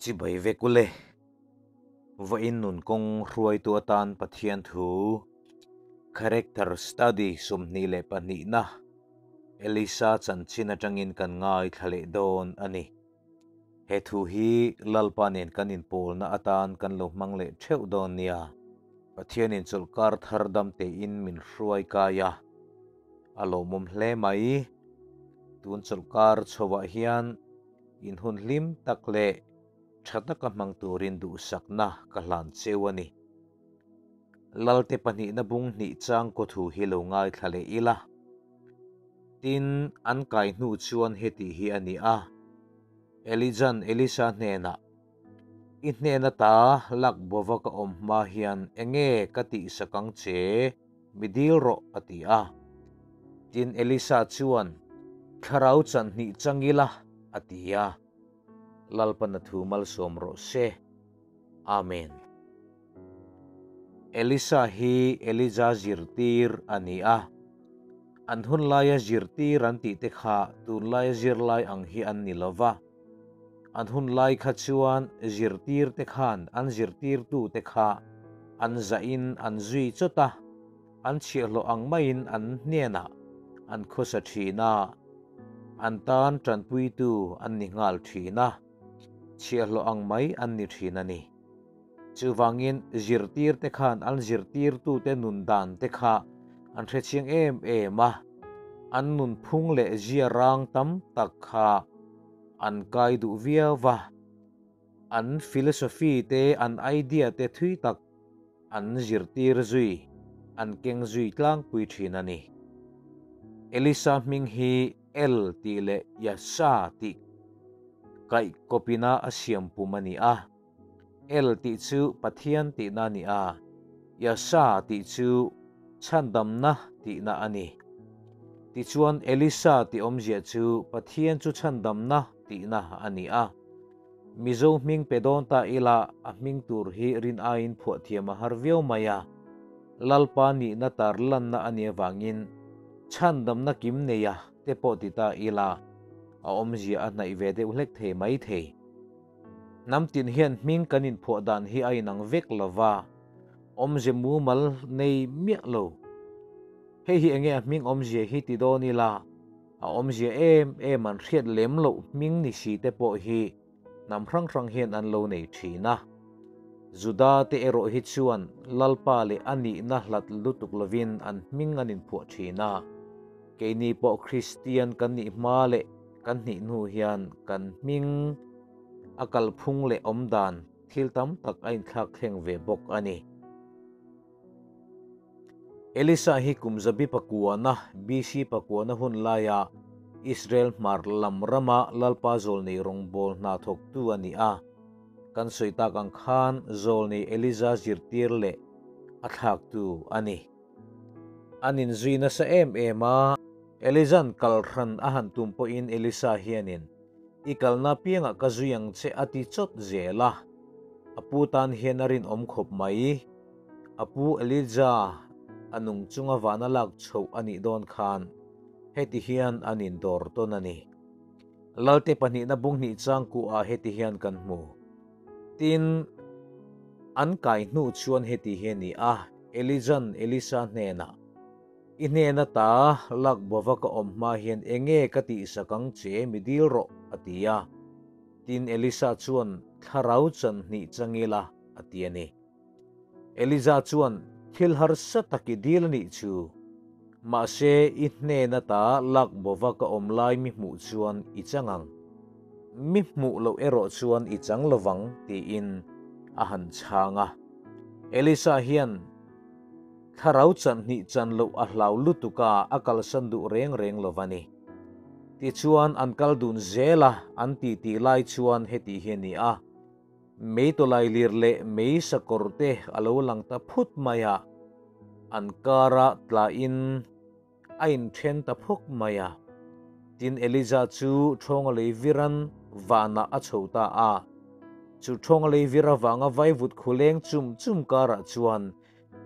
Chibai vek ule. Vawiin nun kawng hruaitu atan Pathian thu Character Study 22na Elisa chanchin atangin kan ngaithla leh dawn a ni. He thu hi Lalpa nen kan inpawlna atan kan lo hmang leh theuh dawn nia. Pathianin chawlhkar thar dam tein min hruai kai a, a lawmawm hle mai. Tun chawlhkar chhoah hian in hun hlim tak leh tha taka hmang turin duhsakna ka hlan cheu a ni. Lalte pahnihna bung hnih chang kaw thu hi lo ngaithla leh ila. Tin, an kai hnu chuan heti hi a ni a, Elijan Elisa hnenah, I hnen ata lak bova ka awm hma hian enge ka tihsak ang che? Mi dil rawh, a ti a. Tin, Elisa chuan, Thlarau chan hnih chang ila, a ti a. Lalpan a thu malsawm rawh se. Amen. Elisa hi Elija zirtir a ni a. An hun laia zirtir an tih te kha tunlaia zirlai ang hi an ni lo va. An hun lai kha chuan zirtir te khan an zirtirtu te kha an zahin an zui chawt a, an chhiahhlawh ang maiin an hnenah an khawsa thin a, an tan tanpuitu an ni nghal thin a, chhiahhlawh ang mai an ni thin a ni. Chuvangin zirtir te khan an zirtirtute nun dan te kha an hrechiang em em a, an nunphung leh zia rang tam tak kha an kai duh viau va, an philosophy te, an idea te thui tak an zirtir zui, an keng zui tlangpui thin a ni. Elisa hming hi El tih leh Yasha tih kaih kawpina a siam pum a ni a. El tih chu Pathian tihna a ni a, Yasha tih chu chhandamna tihna a ni. Tichuan Elisa tih awmzia chu Pathian chu chhandamna tihna a ni a. Mizo hming pe dawn ta ila a hming tur hi rin aiin phuah thiam a har viau mai a. Lalpa nihna tar lanna a nih avangin chhandamna kim neia te pawh ti ta ila a awmzia a hnaih ve deuh hlek thei mai thei. Hnam tin hian hming kan inphuah dan hi a inang vek lo va, awmze mumal nei miah lo. Hei hi enge a hming awmzia hi ti dawn ila, a awmzia em em an hriat lem loh hming ni si te pawh hi hnam hrang hrang hian an lo nei thin a. Juda te erawh hi chuan Lalpa leh a nihna hlat lutuk lovin an hming an inphuah thin a. Keini pawh Kristian kan nih hma leh Kan hnih hnu hian kan hming a kalphung leh awmdan thil tam tak a inthlak thleng ve bawk a ni. Elisa hi kum zabi pakuana, BC pakuana hun laia Israel hmar lam rama Lalpa zawlnei rawngbâwl hna thawktu a ni a. Kan sawi tak ang khan zawlnei Elija zirtir leh a thlaktu a ni. An inzui nasa em em a. Eliza'n kal hran a han tum pawhin Elisa hianin, I kalna piangah ka zui ang che a ti chawt zel a. A pu tan hian a rinawm khawp mai. A pu Elija a nung chunga vana lak chhoh a nih dawn khan heti hian an indawr tawn a ni. Lalte pahnihna bung hnih chang kuhah heti hian kan hmu. Tin, an kai hnu chuan heti hi a ni a, Elija'n Elisa hnenah, I hnen ata lak bova ka awm hma hian enge ka tihsak ang che mi dil rawh, a ti a. Tin, Elisa chuan, Thlarau chan hnih chang ila, a ti a ni. Elija chuan, Thil harsa tak i dil a nih chu. Mahse, i hnen ata lak bova ka awm lai mi hmuh chuan i chang ang. Mi hmuh loh erawh chuan i chang lovang, tiin a han chhang a. Elisa hian, Thlarau chan hnih chan loh a hlau lutuk a, a kalsan duh reng reng lo va ni. Tichuan an kal dun zel a, an titi lai chuan heti hi a ni a, Mei tawlai lir leh mei sakawr te a lo lang ta phut mai a, an kara tlain a inthen ta phawk mai a. Tin Elija chu ṭhawnga lei viran vanah a chho ta a. Chu ṭhawnga lei vir avanga vaivut khuleng chum chum karah chuan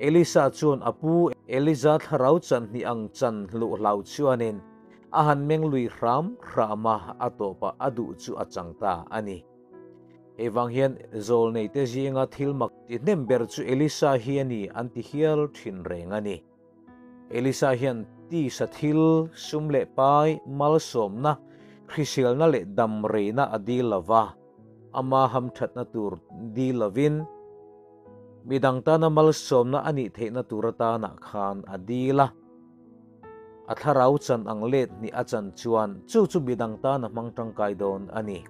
Elisa chuan a pu Elija thlarau chan hnih ang chan hluh hlau chuanin a han meng lui hram hram a, a tawpah a duh chu a chang ta a ni. Hei vang hian zawlneite zinga thil mak ti hnem ber chu Elisa hi a ni an ti hial thin reng a ni. Elisa hian tisa thil, sum leh pai, malsawmna, hriselna leh damreina a dil lo va, ama hamthatna tur dil lovin, midang tana malsawmna a nih theihna tur atanah khan a dil a. A thlarau chan ang let hnih a chan chuan chu chu midang tan a hmang tangkai dawn a ni.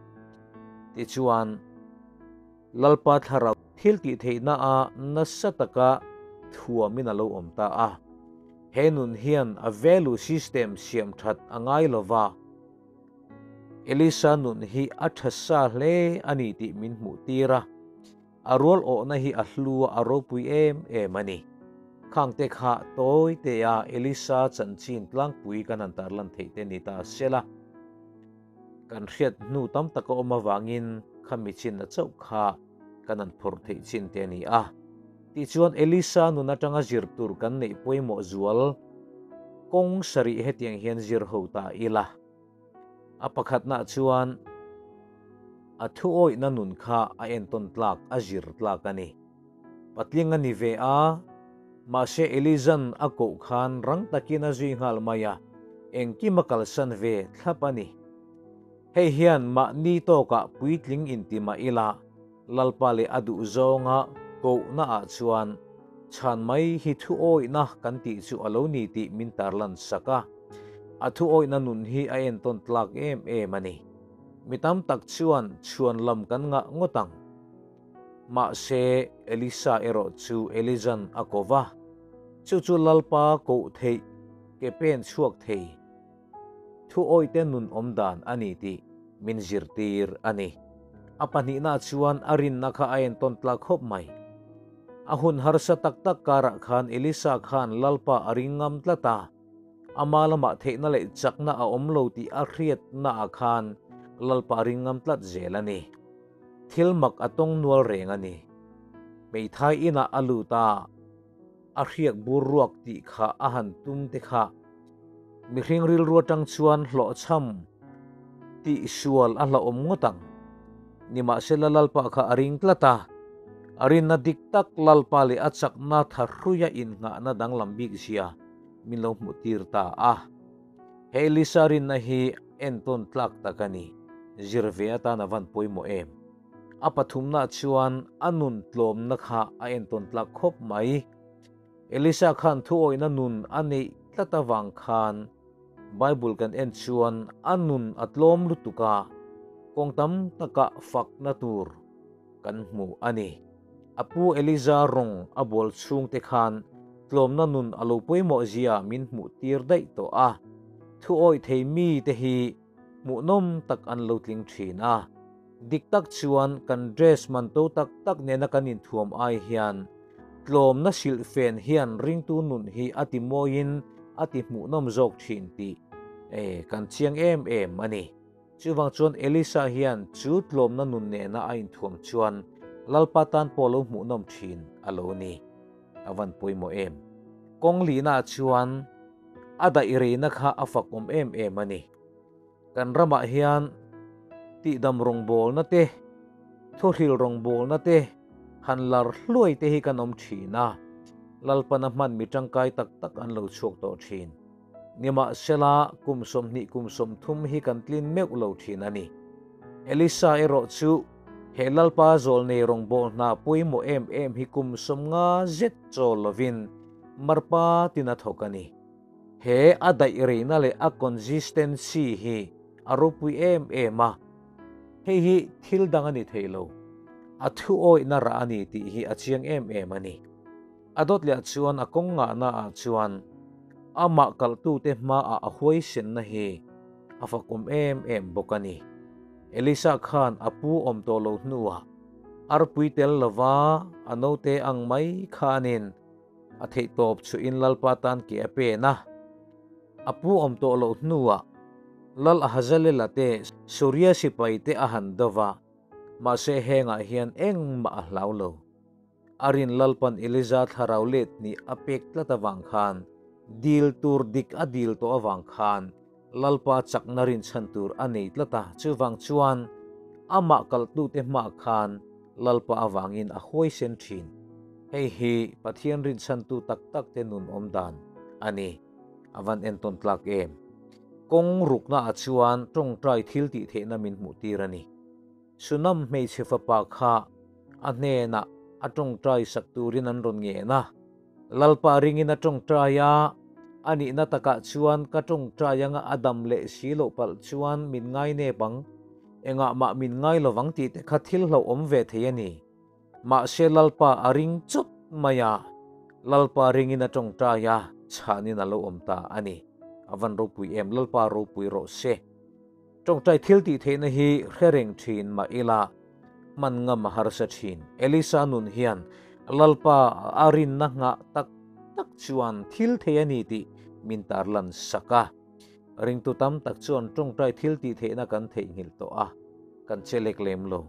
Tichuan, Lalpa thlarau thil tih theihna a nasa taka thuamin a lo awm ta a. He nun hian a value system siam that a ngai lo va, Elisa nun hi a tha sa hle a ni tih min hmuh tir a. A rual awhna hi a hlu a, a ropui em em a ni. Khangte kha tawi tea Elisa chanchin tlangpui kan han tarlan theih te ni ta sela. Kan hriat hnu tam tak a awm avangin khami chinna chauh kha kan han phawrh theih chin te a ni a. Tichuan Elisa nun atanga zir tur kan neih pawimawh zual kawng sarih hetiang hian zir ho ta ila. A pakhatnaah chuan a thuawihna nun kha a entawn tlak, a zir tlak a ni. Patling a ni ve a, mahse Elizan a koh khan rang takin a zui nghal mai a, engkim a kalsan ve thlap a ni. Hei hian mahni tawkah puitling inti mah ila, Lalpa leh a duh zawnga kohna ah chuan chhan mai hi thuawihna kan tih chu a lo ni tih min tarlan sak a, a thuawihna nun hi a entawn tlak em em a ni. Mi tam tak chuan chhuan lam kan ngah ngawt ang. Mahse, Elisa erawh chu Elijan a ko va, chu chu Lalpa koh theih ke pen chhuak thei thuawite nun awm dan a ni tih min zirtir a ni. A pahnihna chuan a rinna kha a entawn tlak khawp mai. A hun harsa tak tak karah khan Elisa khan Lalpa a ring ngam tlat a, ama lamah theihna leh chakna a awm lo tih a hriatnaah khan Lalpa a ring ngam tlat zel a ni. Thil mak a tawng nual reng a ni. Hmeithai inah a lut a, a hriak bur ruak tih kha a han tum te kha. Mihring rilru atang chuan hlawhchham tih sual a hlauhawm ngawt ang. Nimahsela Lalpa kha a ring tlat a, a rinna dik tak Lalpa leh a chakna tha hruia innghahna danglam bik zia min lo hmuh tir ta a. He Elisa rinna hi entawn tlak tak a ni. Zir ve atan a van pawimawh em? A pathumna chuan a nun tlawmna kha a entawn tlak khawp mai. Elisa khan thuawihna nun a neih tlat avang khan Bible kan en chuan a nun a tlawm lutuk a, kawng tam takah fakna tur kan hmu a ni. A pu Eliza rawng a bual chhungte khan tlawmna nun a lo pawimawh zia min hmuh tir daih tawh a, thuawih thei mite hi hmuhnawm tak an lo tling thin a. Dik tak chuan kan dress man to tak tak nena kan inthuam ai hian tlawmna silhfen hian ringtu nun hi a ti mawiin a ti hmuhnawm zawk thin tih kan chiang em em a ni. Chuvang chuan Elisa hian chu tlawmna nun nena a inthuam chuan Lalpa tan pawh lo hmuhnawm thin a lo ni. A van pawimawh em? Kawng lihnaah chuan a daih reina kha a fakawm em em a ni. Kan ramah hian tihdam rawngbawlna te, thuhril rawngbawlna te han lar hluai te hi kan awm thin a, Lalpana hman mi tangkai tak tak an lo chhuak tawh thin. Nimahsela, kum 20 kum 30 hi kan tlin meuh lo thin a ni. Elisa erawh chu he Lalpa zawlnei rawngbâwl hna pawimawh em em hi kum 50 zet chawl lovin marpa tin a thawk a ni. He a daih reina leh a consistency hi a ropui em em a, hei hi thil dang a ni thei lo, a thuawihna rah a ni tih hi a chiang em em a ni. A dawt leh chuan a kawng ngahna ah chuan amah kalhtute hmaah a huaisenna hi a fakawm em em bawk a ni. Elisa khan a pu awm tawh lo hnuah arpui tel lova a naute ang mai khanin a theihtawp chhuihin Lalpa tan ke a pen a. A pu awm tawh loh hnuah Lal Ahazalela te Suria sipai te a han do va, mahse hengah hian engmah a hlau lo. A rin Lalpan Eliza thlarau let nih a pek tlat avang khan, dil tur dik a dil tawh avang khan Lalpa chakna rinchhan tur a nei tlat a, chuvang chuan Amah kalhtute hmaah khan Lalpa avangin a huaisen thin. Hei hi Pathian rinchhantu tak takte nun awm dan a ni. A van entawn tlak em? Kawng ruknaah chuan tawngtai thil tih theihna min hmuhtir a ni. Sunam hmeichhe fapa kha a hnenah a tawngtai sak turin an rawn ngen a. Lalpa ringin a tawngtai a, a nihna takah chuan ka tawngtai anga a dam leh si loh palh chuan min ngai nep ang, engah mah min ngai lovang tih te kha thil hlauhawm ve thei a ni. Mahse Lalpa a ring chawt mai a, Lalpa ringin a tawngtai a, chhanin a lo awm ta a ni. A van ropui em, Lalpa ropui rawh se. Tawngtai thil tih theihna hi hre reng thin mah ila hman ngam a harsa thin. Elisa nun hian Lalpa a rinna nghah tak tak chuan thil thei a ni tih min tarlan sak a. Ringtu tam tak chuan tawngtai thil tih theihna kan theihnghilh tawh a, kan che lek lem lo.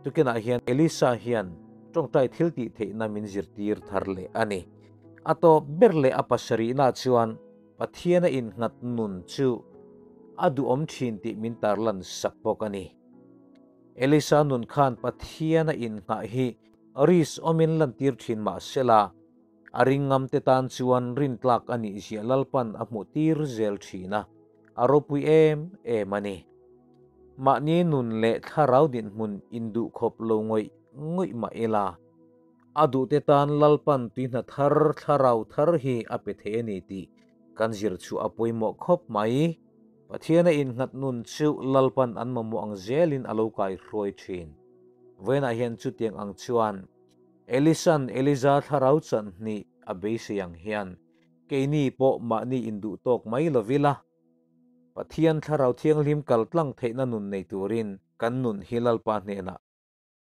Tukinah hian Elisa hian tawngtai thil tih theihna min zirtir thar leh a ni. A tawp ber leh a pasarihna chuan Pathiana innghat nun chu a duhawm thin tih min tarlan sak bawk a ni. Elisa nun khan Pathiana innghah hi risk awmin lantir thin mah sela, a ringngamte tan chuan rintlak a nih ziah Lalpan a hmuh tir zel thin a, a ropui em em a ni. Mahni nun leh thlarau dinhmun induhkhawp lo ngawih ngawih mah ila, A duhte tan Lalpan tuihna thar, thlarau thar hi a pe thei a ni tih kan zir chu a pawimawh khawp mai. Pathiana innghat nun chu Lalpan an mamawh ang zelin a lo kaihruai thin. Vawiinah hian chutiang ang chuan Elisa'n Eliza thlarau chanhnih a beisei ang hian keini pawh mahni induh tawk mai lovila, Pathian thlarau thianghlim kaltlang theihna nun nei turin kan nun hi Lalpa hnenah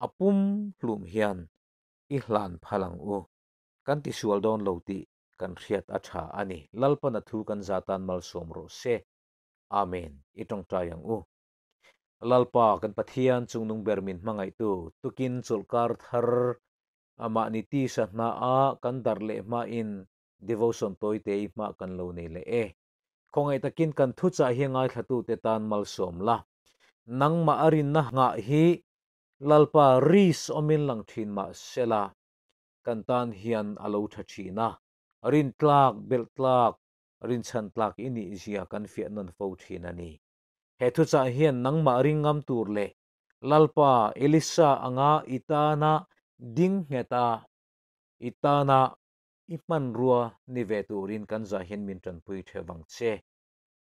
A pum hlum hian i hlan phal ang u. Kan tisual dawn lo tih kan hriat a tha a ni. Lalpan a thu kan za tan malsawm rawh se. Amen. I tawngtai ang u. Lalpa kan Pathian chungnung ber min hmangaihtu tukin chawlhkar thar amah ni tisa hna a kan darh leh hmain devotion tawite i hma kan lo nei leh e. Khawngaih takin kan thuchah hi ngaithlatute tan malsawm la. Nangmah a rinna nghah hi Lalpa ris awmin lang thin mah sela, kan tan hian a lo tha thin a, rintlak, belhtlak, rinchhantlak i nih zia kan fiah nawn fo thin a ni. He thuchah hian nangmah ringngam tur leh Lalpa Elisa anga i tana ding nghet a, i tana I hmanrua ni ve turin kan zah hian min tanpui theuh vang che.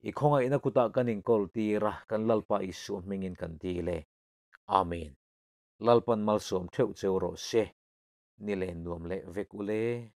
I khawngaihna kutah kan inkawl tir a, kan Lalpa Isua hmingin kan dil e. Amen. Lalpan malsawm theuh cheu rawh se. Ni len nuam leh vek ule.